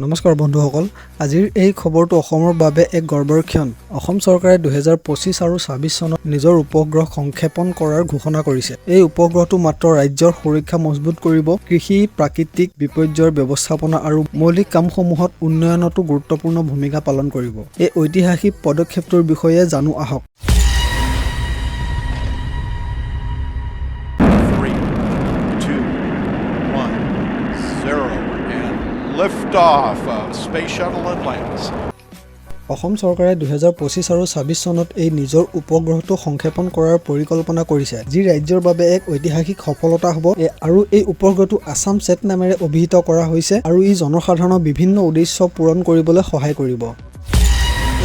নমস্কাৰ বন্ধুসকল, আজিৰ এই খবৰটো অসমৰ বাবে এক গৰ্বৰ ক্ষণ। অসম চৰকাৰে 2025 আৰু 26 চনত নিজৰ উপগ্ৰহ সংক্ষেপণ কৰাৰ ঘোষণা কৰিছে। এই উপগ্ৰহটো মাত্ৰ ৰাজ্যৰ সুৰক্ষা মজবুত কৰিব, কৃষি, প্ৰাকৃতিক বিপৰ্যয়ৰ ব্যৱস্থাপনা আৰু মৌলিক কামসমূহত উন্নয়নতো গুৰুত্বপূৰ্ণ ভূমিকা পালন কৰিব। এই ঐতিহাসিক পদক্ষেপটোৰ বিষয়ে জানো আহক। Three, two, one, zero, and liftoff of Space Shuttle Atlantis. Assam চৰকাৰে 2025 আৰু 26 চনত এই নিজৰ উপগ্ৰহটো সংক্ষেপণ কৰাৰ পৰিকল্পনা কৰিছে, যি ৰাজ্যৰ বাবে এক ঐতিহাসিক সফলতা হ'ব। আৰু এই উপগ্ৰহটো আছাম ছেট নামেৰে অভিহিত কৰা হৈছে আৰু ই জনসাধাৰণৰ বিভিন্ন উদ্দেশ্য পূৰণ কৰিবলৈ সহায় কৰিব।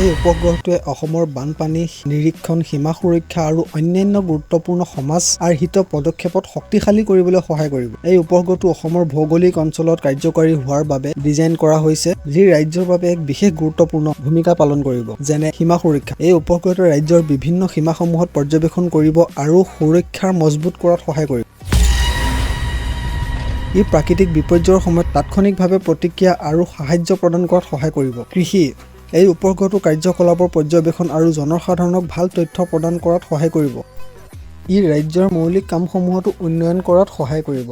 এই উপগ্ৰহটোৱে অসমৰ বানপানী নিৰীক্ষণ, সীমা সুৰক্ষা আৰু অন্যান্য গুৰুত্বপূৰ্ণ সমাজ আৰ্হিত পদক্ষেপত শক্তিশালী কৰিবলৈ সহায় কৰিব। এই উপগ্ৰহটো অসমৰ ভৌগোলিক অঞ্চলত কাৰ্যকৰী হোৱাৰ বাবে ডিজাইন কৰা হৈছে, যি ৰাজ্যৰ বাবে এক বিশেষ গুৰুত্বপূৰ্ণ ভূমিকা পালন কৰিব, যেনে সীমা সুৰক্ষা। এই উপগ্ৰহটোৱে ৰাজ্যৰ বিভিন্ন সীমাসমূহত পৰ্যবেক্ষণ কৰিব আৰু সুৰক্ষাৰ মজবুত কৰাত সহায় কৰিব। ই প্ৰাকৃতিক বিপৰ্যয়ৰ সময়ত তাৎক্ষণিকভাৱে প্ৰতিক্ৰিয়া আৰু সাহায্য প্ৰদান কৰাত সহায় কৰিব। কৃষি: এই উপগ্ৰহটো কাৰ্যকলাপৰ পৰ্যবেক্ষণ আৰু জনসাধাৰণক ভাল তথ্য প্ৰদান কৰাত সহায় কৰিব। ই ৰাজ্যৰ মৌলিক কামসমূহতো উন্নয়ন কৰাত সহায় কৰিব।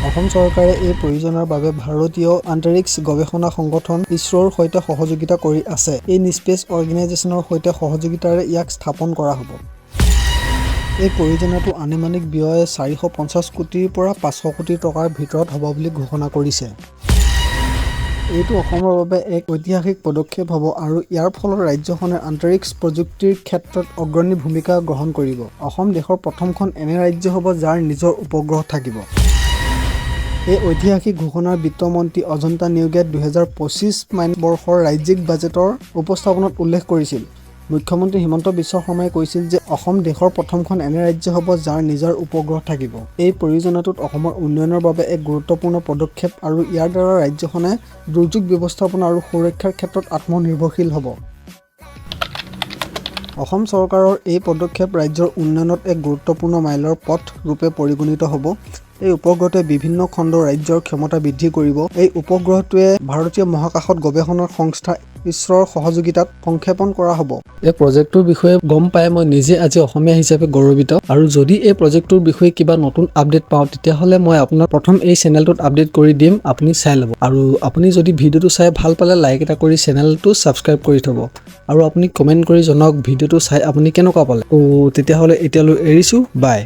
অসম চৰকাৰে এই প্ৰয়োজনৰ বাবে ভাৰতীয় আন্তৰিক্স গৱেষণা সংগঠন ইছৰোৰ সৈতে সহযোগিতা কৰি আছে। এই স্পেচ অৰ্গেনাইজেশ্যনৰ সৈতে সহযোগিতাৰে ইয়াক স্থাপন কৰা হ'ব। এই পৰিযোজনাটো আনুমানিক ব্যয় 450 কোটিৰ পৰা 500 কোটি টকাৰ ভিতৰত হ'ব বুলি ঘোষণা কৰিছে। এইটো অসমৰ বাবে এক ঐতিহাসিক পদক্ষেপ হ'ব আৰু ইয়াৰ ফলত ৰাজ্যখনে আন্তৰিক্স প্ৰযুক্তিৰ ক্ষেত্ৰত অগ্ৰণী ভূমিকা গ্ৰহণ কৰিব। অসম দেশৰ প্ৰথমখন এনে ৰাজ্য হ'ব যাৰ নিজৰ উপগ্ৰহ থাকিব। এই ঐতিহাসিক ঘোষণাৰ বিত্তমন্ত্ৰী অজন্তা নেওগে 2025 বৰ্ষৰ ৰাজ্যিক বাজেটৰ উপস্থাপনত উল্লেখ কৰিছিল। মুখ্যমন্ত্ৰী হিমন্ত বিশ্ব শৰ্মাই কৈছিল যে অসম দেশৰ প্ৰথমখন এনে ৰাজ্য হ'ব যাৰ নিজৰ উপগ্ৰহ থাকিব। এই পৰিযোজনাটোত অসমৰ উন্নয়নৰ বাবে এক গুৰুত্বপূৰ্ণ পদক্ষেপ আৰু ইয়াৰ দ্বাৰা ৰাজ্যখনে দুৰ্যোগ ব্যৱস্থাপনা আৰু সুৰক্ষাৰ ক্ষেত্ৰত আত্মনিৰ্ভৰশীল হ'ব। অসম চৰকাৰৰ এই পদক্ষেপ ৰাজ্যৰ উন্নয়নত এক গুৰুত্বপূৰ্ণ মাইলৰ পথ ৰূপে পৰিগণিত হ'ব। এই উপগ্ৰহটোৱে বিভিন্ন খণ্ডৰ ৰাজ্যৰ ক্ষমতা বৃদ্ধি কৰিব। এই উপগ্ৰহটোৱে ভাৰতীয় মহাকাশত গৱেষণা সংস্থা ইছৰোৰ সহযোগিতাত সংক্ষেপণ কৰা হ'ব। এই প্ৰজেক্টটোৰ বিষয়ে গম পাই মই নিজে আজি অসমীয়া হিচাপে গৌৰৱিত আৰু যদি এই প্ৰজেক্টটোৰ বিষয়ে কিবা নতুন আপডেট পাওঁ, তেতিয়াহ'লে মই আপোনাক প্ৰথম এই চেনেলটোত আপডেট কৰি দিম, আপুনি চাই ল'ব। আৰু আপুনি যদি ভিডিঅ'টো চাই ভাল পালে লাইক এটা কৰি চেনেলটো ছাবস্ক্ৰাইব কৰি থ'ব আৰু আপুনি কমেণ্ট কৰি জনাওক ভিডিঅ'টো চাই আপুনি কেনেকুৱা পালে। ত' তেতিয়াহ'লে এতিয়ালৈ এৰিছোঁ, বাই।